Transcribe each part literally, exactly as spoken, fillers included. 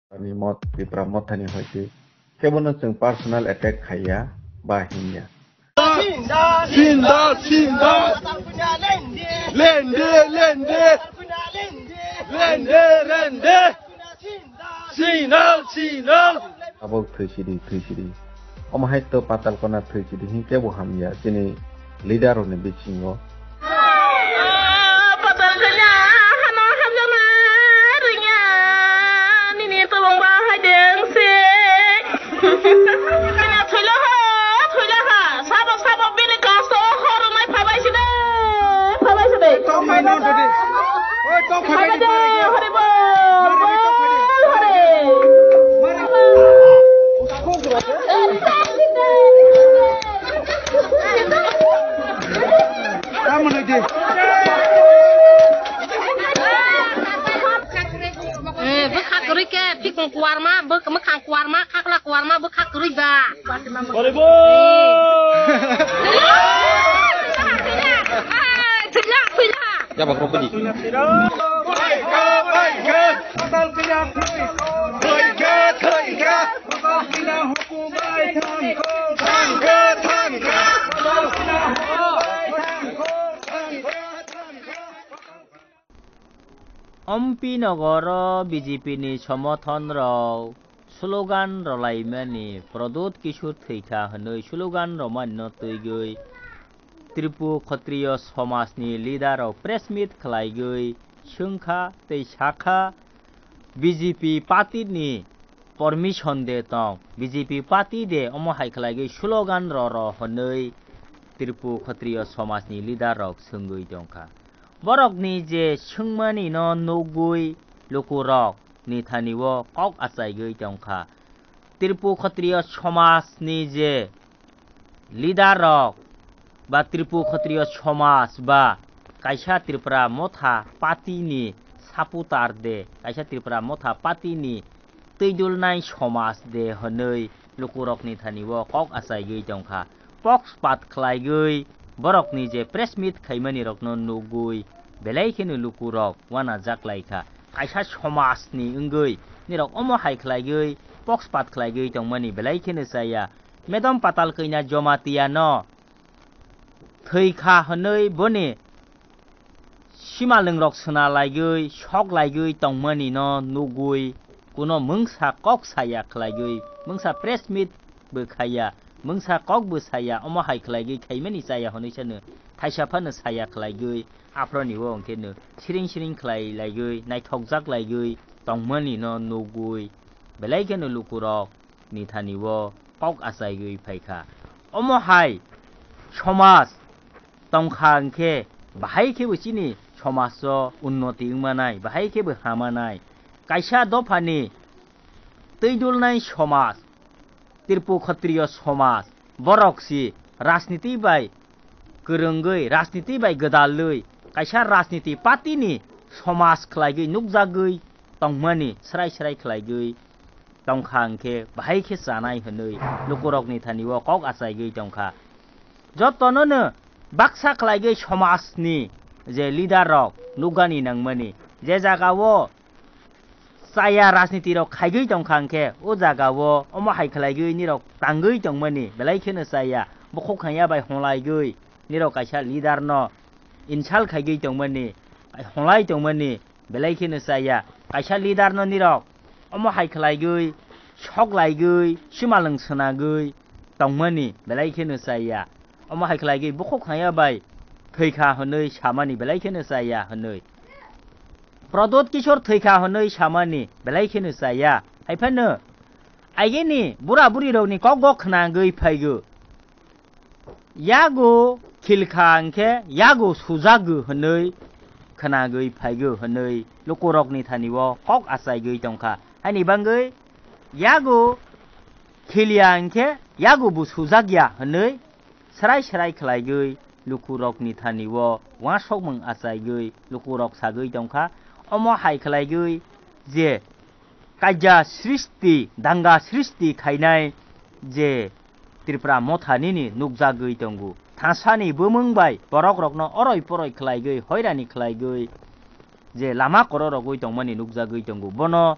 Ani mot Tipra Mothani hoite kebono chwng personal attack khaiya ba hinya. Sindal, sindal. Lende, lende. Lende, lende. Sindal, sindal. Abo thwi sidi, thwi sidi. Omo hai to patal kona thwi sidi hinkhe bo hamya chini leader rokni bisingo. Patal kanya hano hamjama ringya nini tolong ba hai deng se. Kanya thwila ha, thwila ha. Sabo, sabo bini kasto horumai phabai sidi. Phabai sidi. Tokmai no sidi. Oi, tokmai. Phabai de, hore bol. Bol, hore. Eh, bwkha kwrwi khe, tikung kuarma, bwk-, mwkhang kuarma, khakla kuarma, bwkha kwrwi ba. Thwila, thwila. Jabak rok pudi. Ompi nogoro B J P ni somothon rok slogan rwlaimani, Pradyot Kishore thwikha hwnwi slogan rwmani no twigwi Tripu Khatriyo somajni leader rok press meet khwlaigwi swngkha tei sakha, B J P party ni permission de tong, B J P party de omo hai khwlaigwi slogan rw rw hwnwi Tripu Khatriyo somajni leader rok swngwi tongkha. Borokni je swngmani no nugwi lukurok ni thani o kok achaigwi tongkha. Tripu Khatriyo somajni je leader rok ba Tripu Khatriyo somaj ba kaisa Tripura Motha party ni supporter de, kaisa Tripura Motha party ni twidulnai somaj de hwnwi lukurokni thani o kok achaigwi tongkha. Pox pat khlaigwi borokni je press meet khaimani rokno nugwi belai kheno lukurok uanajak laikha. Kaisa somajni wngwi nirok omo hai khlaigwi pox pat khlaigwi tongmani belai kheno chaya. Medom Patal Kanya Jamatia no thwikha hwnwi boni simalwngrok swnalaigwi, soklaigwi tongmani no nugwi, kuno mungsa kok saya khlaigwi, mungsa press meet bo khaiya, mungsa kok bo saya, omo hai khlaigwi khaimani chaya hwnwi sano thaisa phano saya khlaigwi, aphro ni o hwnkhe no siring siring khlai laigwi, naithokjak laigwi tongmani no nugwi, belai kheno lukurok ni thani o kok achaigwi phaikha. Omo hai somaj tongkha hwnkhe bahai khe bo chini somaj o unnoti wngmanai, bahai khe bo hamanai. Kaisa dophani twidulnai somaj, Tripu Khatriyo somaj, borok si rajniti bai kwrwngwi, rajniti bai gwdalwi, kaisa rajniti party ni somaj khlaigwi nukjagwi tongmani srai srai khlaigwi tongkha hwnkhe bahai khe chanai hwnwi lukurokni thani o kok achaigwi tongkha. Jotono no baksa khlaigwi somajni je leader rok nukgani nangmani, je jaga o chaya rajniti rok khaigwi tongkha hwnkhe, o jaga o omo hai khlaigwi nirok tangwi tongmani belai kheno chaya, bukhuk hanya bai honglaigwi nirok kaisa leader no insult khaigwi tongmani, honglai tongmani, belai kheno chaya. Kaisa leader no nirok omo hai khlaigwi, soklaigwi, simalwng swnagwi tongmani belai kheno chaya. Omo hai khlaigwi bukhuk hanya bai thwikha hwnwi samani belai kheno chaya hwnwi. Pradyot Kishore thwikha hwnwi samani belai kheno chaya. Hai phano agini bura buri rokni kok go khwnagwi phaigo. Yago khilkha hwnkhe yago sujago hwnwi khwnagwi phaigo hwnwi lukurokni thani o kok achaigwi tongkha. Haini bagwi yago khiliya hwnkhe yago bo sujakya hwnwi srai srai khlaigwi lukurokni thani o uansukmung achaigwi lukurok sagwi tongkha. Omo hai khlaigwi je kaija srishti, danga srishti khainai je Tripura Motha nini nukjagwi tongo. Thasani bumung bai borok rokno oroi poroi khlaigwi, hoirani khlaigwi je lama koro rogwi tongmani nukjagwi tongo. Bono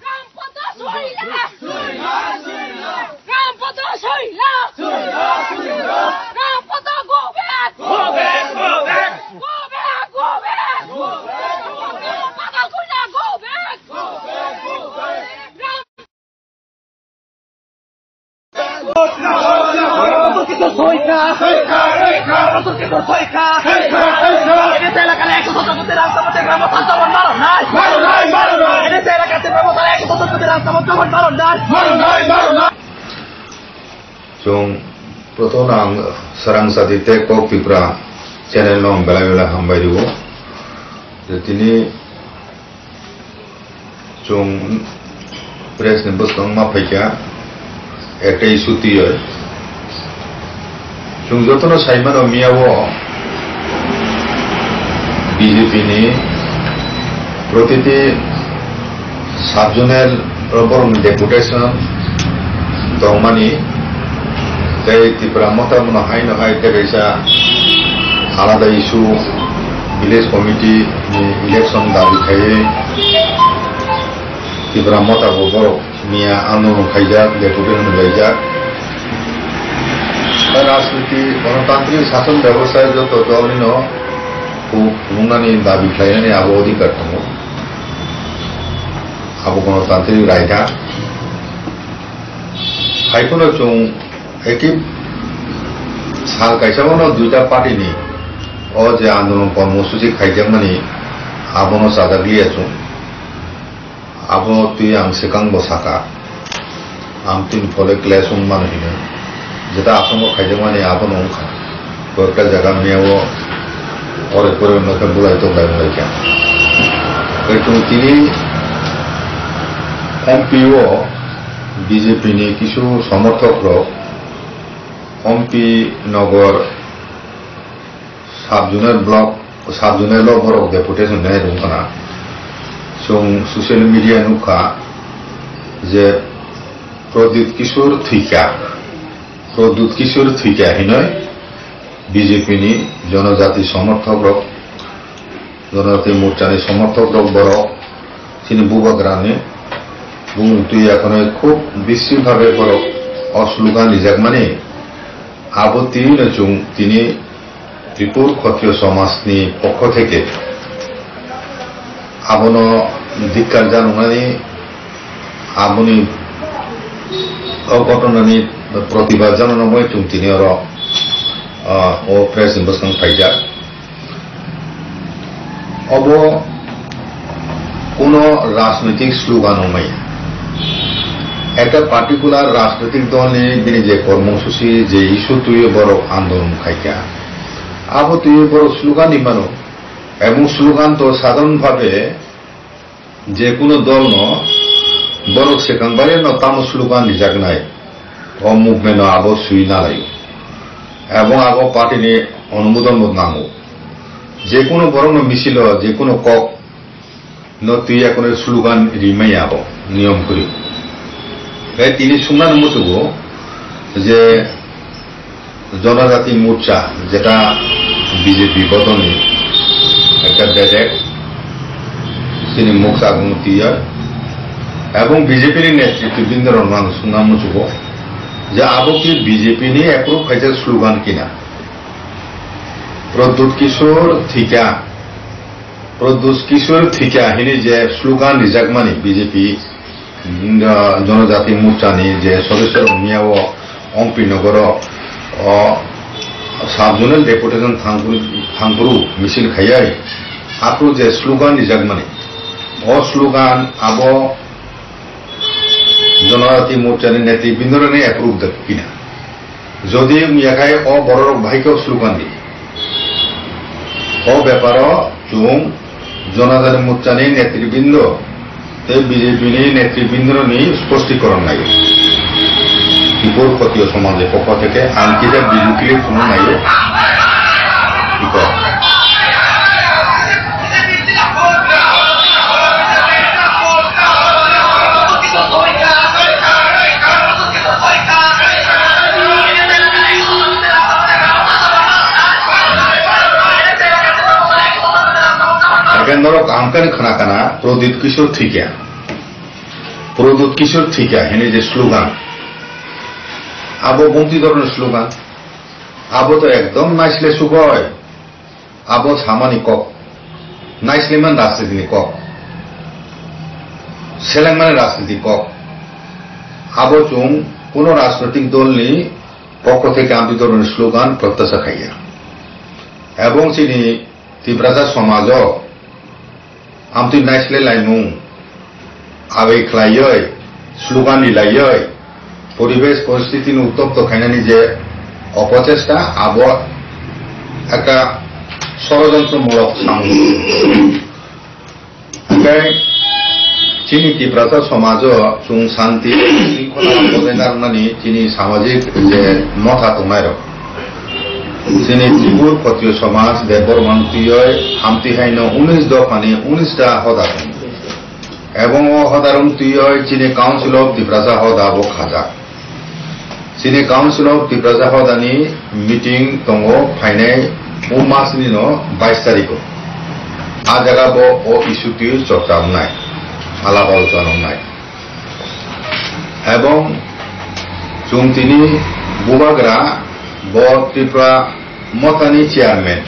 Rampada Soila! Rampada Soila! Rampada go back! Go back! Go back! Go back! Go back! Go back! Rampada Soila, go back! Go back! Go back! Ram- Chwng prothom ang Swrang Chati tei Kok Tripura channel no ang belai belai hambai rwo. Je tini Chwng press ni bwskango ma phaikha, ekta issue twiwi. Chwng jotono saimano miya o B J P ni protiti sub-zonal borokni deputation tongmani, tei Tipra Motha bono haino hai tei kaisa alada issue, village committee ni election dabi khaiwi Tipra Motha bo borok miya andolon khaijak, deputation laijak. Rajniti, gonotantrik sason bebostha joto dolnino phunuknani dabi khlainani abo odhikar tongo. Abo gonotantrik raida. Hai phano chwng eki sal kaisa bono duita party ni o je andolon kormosuchi khaijakmani abono chajak liya chwng. Abo twi ang swkang bo saka. Ang tini phole clash wng mano hino. Jeta asongo khaijakmani abono wngkha. Koyekta jaga miyao ore pore no khe bulai tok lai wnglaikha. Tei chwng tini M P o B J P ni kisu somorthok rok Ompi Nogor sub-zonal block, sub-zonal o borok deputation nai rwng khna. Chwng social media nukha je Pradyut Kishore thwikha, Pradyut Kishore thwikha hinoi B J P ni jonojati somorthok rok, jonojati morcha ni somorthok rok borok chini bubagra ni bumung twi ya khwnoi khub bising bhabe borok o slogan rijakmani. Abo twiwi no chwng tini Tripur Khotriyo Somaj ni pokho theke abono dhikkar janani, aboni o ghotona ni protibad janano moi chwng tini oro, ah, o press ni bwskang phaijak. Obo kuno rajnoitik slogan wngmaya. Ekta particular rajnoitik dol ni bini je kormosuchi, je issue twiwi borok andolon khaikha, abo twiwi borok slogan ri mano. Ebong slogan to sadharon bhabe je kuno dol no borok swkang bai no tamo slogan rijaknai, o movement no abo swi nalai. Ebong abo party ni onumodon bo nango. Je kuno borok no misil o, je kuno kok no twi ya kuno slogan rimaya abo niyom kwrwi. Tei tini sungna no muchugo je Jonojati Morcha, jeta B J P bodolni, Ekta direct chini muksa gumti ya. Ebong B J P ni netritwbindorokno ang sungna muchugo je abo ki B J P ni approve khaijak slogan kina. Pradyut Kishore thwikha, Pradyut Kishore thwikha hini je slogan rijakmani B J P, mm, Jonojati Morchani je sodosyo rok miyao Ompi Nogoro o sub zonal deputation thangphuru, thangphuru misil khaiyai, aphuru je slogan rijakmani, o slogan abo Jonojati Morchani netribindorokni approve da kina. Jodi wngya khai o bororok bahai khe o slogan di. O beparo chwng Jonojati Morchani netribindo tei B J P ni netribindorokni spostikorong naio. Tipur Khotiyo Somajni pokho theke ang kisa video clip phunuk naio. Iko. Hake norok kaham khe khna kana, Pradyut Kishore thwikha. Pradyut Kishore thwikha hini je slogan. Abo bumti doroni slogan. Abo to ekdom naisle sugoi. Abo samani kok, naisleman rajniti ni kok, selengmani rajniti kok. Abo chwng kuno rajnoitik dol ni pokho theke amtwi doroni slogan protyasha khaiya. Ebong chini Tiprasa somajo amtwi naisle laimung abai khlaiwi, slogan rilaiwi, poribesh poristiti ni uttopto khainani je opochesta, abo ekta sorojontro mulok samung. Hingke chini Tiprasa somajo chwng santi, shringkhola bojai narwknani chini samajik je motha tongnairok. Chini Tripur Khotiyo Somaj Debbarma ni twiwi amtwi haino unis dophani unis ta hoda tongo. Ebong o hodarok twiwi chini Council of Tiprasa hoda bo khajak. Chini Council of Tiprasa hodani meeting tongo phainai o masni no bais tariko. A jaga bo o issue twi chorcha wngnai, alap alochona wngnai. Ebong chwng tini bubagra bo Tripura Mothani chairman,